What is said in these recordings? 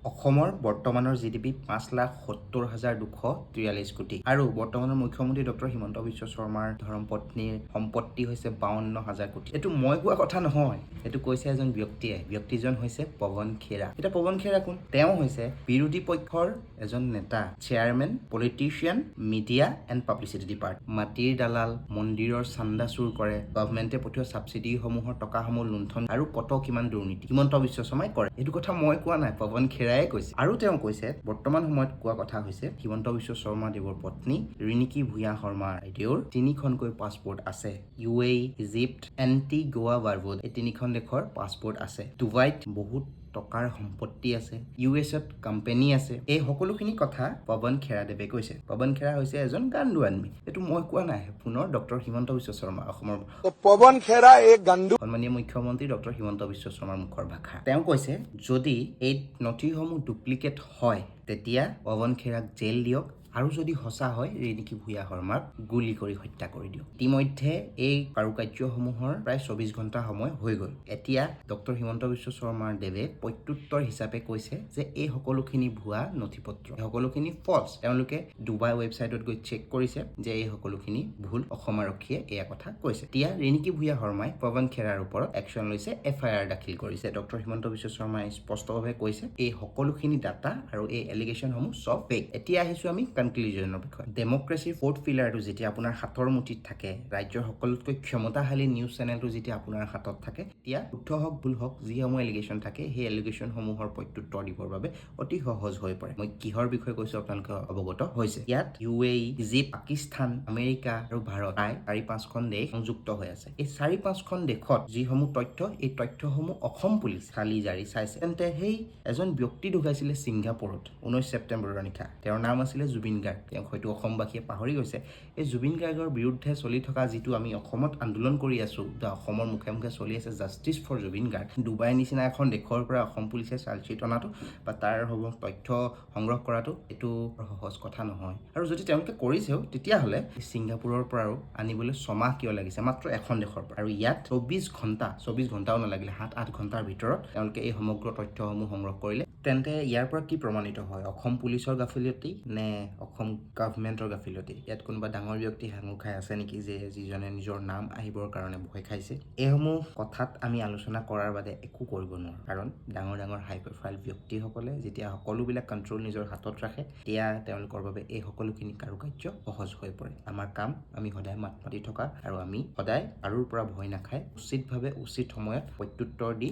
অসমৰ বৰ্তমানৰ জিডিপি 5,70,243 কোটি আৰু বৰ্তমানৰ মুখ্যমন্ত্ৰী ডক্টৰ হিমন্ত বিশ্ব শৰ্মাৰ ধৰ্মপত্নীৰ সম্পত্তি হৈছে 52 হাজাৰ কোটি। এইটো মই কোৱা কথা নহয়, এইটো কৈছে এজন ব্যক্তিয়ে। ব্যক্তিজন হৈছে পৱন খেৰা। এতিয়া পৱন খেৰা কোন? তেওঁ হৈছে বিৰোধী পক্ষৰ এজন নেতা, chairman, politician, media and publicity department। মাটিৰ দালাল, মন্দিৰৰ চান্দা চুৰ কৰে, গভমেণ্টে পঠিওৱা ছাবচিডিসমূহৰ টকাসমূহ লুণ্ঠন আৰু কত কিমান দুৰ্নীতি হিমন্ত বিশ্ব শৰ্মাই কৰে। এইটো কথা মই কোৱা নাই, পৱন খেৰাই কৈছে। আৰু তেওঁ কৈছে, বৰ্তমান সময়ত কোৱা কথা হৈছে, হিমন্ত বিশ্ব শৰ্মা দেৱৰ পত্নী ৰিণিকী ভূঞা শৰ্মা বাইদেউৰ তিনিখনকৈ পাছপৰ্ট আছে। ইউ এ, ইজিপ্ত, এণ্টিগুৱা বাৰ্বুড, এই তিনিখন দেশৰ পাছপৰ্ট আছে। ডুবাইত বহুত টকাৰ সম্পত্তি আছে, ইউ এছত কোম্পেনী আছে। এই সকলোখিনি কথা পৱন খেৰাদেৱে কৈছে। পৱন খেৰা হৈছে এজন গাণ্ডু আদমি। এইটো মই কোৱা নাই, পুনৰ ডক্টৰ হিমন্ত বিশ্ব শৰ্মা, অসমৰ तो पवन खेड़ा एक गांडू সন্মানীয় মুখ্যমন্ত্ৰী ডক্টৰ হিমন্ত বিশ্ব শৰ্মাৰ মুখৰ ভাষা। তেওঁ কৈছে, যদি এই নথিসমূহ ডুপ্লিকেট হয়, তেতিয়া পৱন খেৰাক জেল দিয়ক আৰু যদি সঁচা হয়, ৰিণিকী ভূঞা শৰ্মাক গুলী কৰি হত্যা কৰি দিয়ক। ইতিমধ্যে এই কাৰুকাৰ্যসমূহৰ প্ৰায় 24 ঘণ্টা সময় হৈ গ'ল। এতিয়া ডক্টৰ হিমন্ত বিশ্ব শৰ্মাৰ দেৱে প্ৰত্যুত্তৰ হিচাপে কৈছে যে এই সকলোখিনি ভুৱা নথি পত্ৰ, এই সকলোখিনি ফল্ছ। তেওঁলোকে ডুবাই ৱেবছাইটত গৈ চেক কৰিছে যে এই সকলোখিনি ভুল। অসম আৰক্ষীয়ে এয়া কথা কৈছে। এতিয়া ৰিণিকী ভূঞা শৰ্মাই পৱন খেৰাৰ ওপৰত একশ্যন লৈছে, এফআইআৰ দাখিল কৰিছে। ডক্টৰ হিমন্ত বিশ্ব শৰ্মাই স্পষ্টভাৱে কৈছে, এই সকলোখিনি ডাটা আৰু এই এলিগেশ্যনসমূহ চব ফেক। এতিয়া আহিছোঁ আমি কনক্লুজনৰ বিষয়ে। ডেম'ক্ৰেচিৰ ফ'ৰ্থ পিলাৰটো যেতিয়া আপোনাৰ হাতৰ মুঠিত থাকে, ৰাজ্যৰ সকলোতকৈ ক্ষমতাশালী নিউজ চেনেলটো যেতিয়া আপোনাৰ হাতত থাকে, তেতিয়া শুদ্ধ হওক, ভুল হওক, যিসমূহ এলিগেশ্যন থাকে, সেই এলিগেশ্যনসমূহৰ প্ৰত্যুত্তৰ দিবৰ বাবে অতি সহজ হৈ পৰে। মই কিহৰ বিষয়ে কৈছোঁ, আপোনালোকে অৱগত হৈছে। ইয়াত U A, Egypt, Pakistan, America আৰু ভাৰত, প্ৰায় চাৰি পাঁচখন দেশ সংযুক্ত হৈ আছে। এই চাৰি পাঁচখন দেশত যিসমূহ তথ্য, এই তথ্যসমূহ অসম পুলিচ চালি জাৰি চাইছে। তেন্তে সেই এজন ব্যক্তি ঢুকাইছিলে ছিংগাপুৰত 19 ছেপ্টেম্বৰৰ নিশা, তেওঁৰ নাম আছিলে জুবিন গাৰ্গ। তেওঁক হয়তো অসমবাসীয়ে পাহৰি গৈছে। এই জুবিন গাৰ্গৰ বিৰুদ্ধে চলি থকা যিটো আমি অসমত আন্দোলন কৰি আছোঁ বা অসমৰ মুখে মুখে চলি আছে justice for Zubeen Garg, Dubai নিচিনা এখন দেশৰ পৰা অসম পুলিচে চাৰ্জশ্বিট অনাটো বা তাৰ সমূহ তথ্য সংগ্ৰহ কৰাটো, এইটো সহজ কথা নহয়। আৰু যদি তেওঁলোকে কৰিছেও, তেতিয়াহ'লে ছিংগাপুৰৰ পৰাও আনিবলৈ ছমাহ কিয় লাগিছে মাত্ৰ এখন দেশৰ পৰা? আৰু ইয়াত 24 ঘণ্টা, 24 ঘণ্টাও নালাগিলে, 7-8 ঘণ্টাৰ ভিতৰত তেওঁলোকে এই সমগ্ৰ তথ্যসমূহ সংগ্ৰহ কৰিলে। তেন্তে ইয়াৰ পৰা কি প্ৰমাণিত হয়? অসম পুলিচৰ গাফিলতি নে অসম গভমেণ্টৰ গাফিলতি? ইয়াত কোনোবা ডাঙৰ ব্যক্তি সাঙুৰ খাই আছে নেকি, যে যিজনে নিজৰ নাম আহিবৰ কাৰণে ভয় খাইছে? এইসমূহ কথাত আমি আলোচনা কৰাৰ বাদে একো কৰিব নোৱাৰোঁ। কাৰণ ডাঙৰ ডাঙৰ হাই প্ৰফাইল ব্যক্তিসকলে যেতিয়া সকলোবিলাক কণ্ট্ৰল নিজৰ হাতত ৰাখে, তেতিয়া তেওঁলোকৰ বাবে এই সকলোখিনি কাৰুকাৰ্য সহজ হৈ পৰে। আমাৰ কাম আমি সদায় মাত মাতি থকা আৰু আমি সদায় কাৰোৰ পৰা ভয় নাখাই উচিতভাৱে উচিত সময়ত প্ৰত্যুত্তৰ দি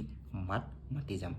মাত মাতি যাম।